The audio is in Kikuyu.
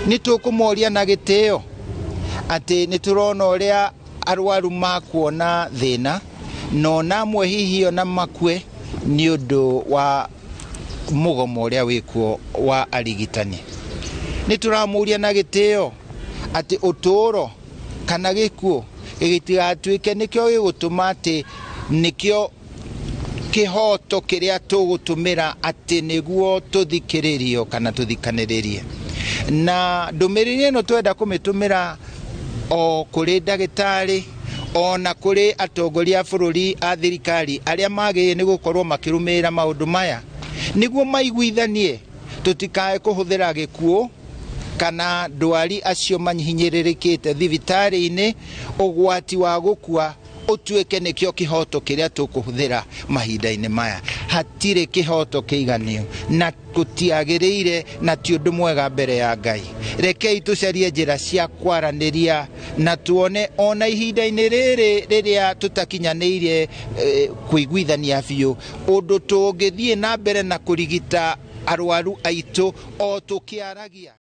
Nĩ tũkũmoria na gĩtĩo atĩ nĩ tũrona ũrĩa arwaru makuona thĩna na ona amwe hihi ona makue nĩ ũndũ wa mũgomo ũrĩa wĩkuo wa arigitani. Nĩ tũramũria na gĩtĩo atĩ ũtũũro kana gĩkuũ gĩtigatuĩke nĩkĩo gĩgũtũma atĩ nĩkĩo kĩhoto kĩrĩa tũgũtũmĩra atĩ nĩguo tũthikĩrĩrio kana tũthikanĩrĩrie. Na ndũmĩrĩri ĩno twenda kũmĩtũmĩra o kũrĩ ndagĩtarĩ ona kũrĩ atongoria a bũrũri a thirikari arĩa magĩrĩire nĩ gũkorwo makĩrũmĩrĩra maũndũ maya nĩguo maiguithanie tũtikae kũhũthĩra gĩkuũ kana ndwari acio mahinyĩrĩrĩkĩte thibitarĩ-inĩ ũgwati wa gũkua ũtuĩke nĩkĩo kĩhoto kĩrĩa tũkũhũthĩra mahinda-inĩ maya. Hatirĩ kĩhoto kĩiganĩru na gũtiagĩrĩire na ti ũndũ mwega mbere ya Ngai. Rekei tũcarie njĩra cia kwaranĩria na tuone ona ihinda-inĩ rĩrĩ rĩrĩa tũtakinyanĩirie kũiguithania biũ ũndũ tũngĩthiĩ na mbere na kũrigita arwaru aitũ o tũkĩaragia.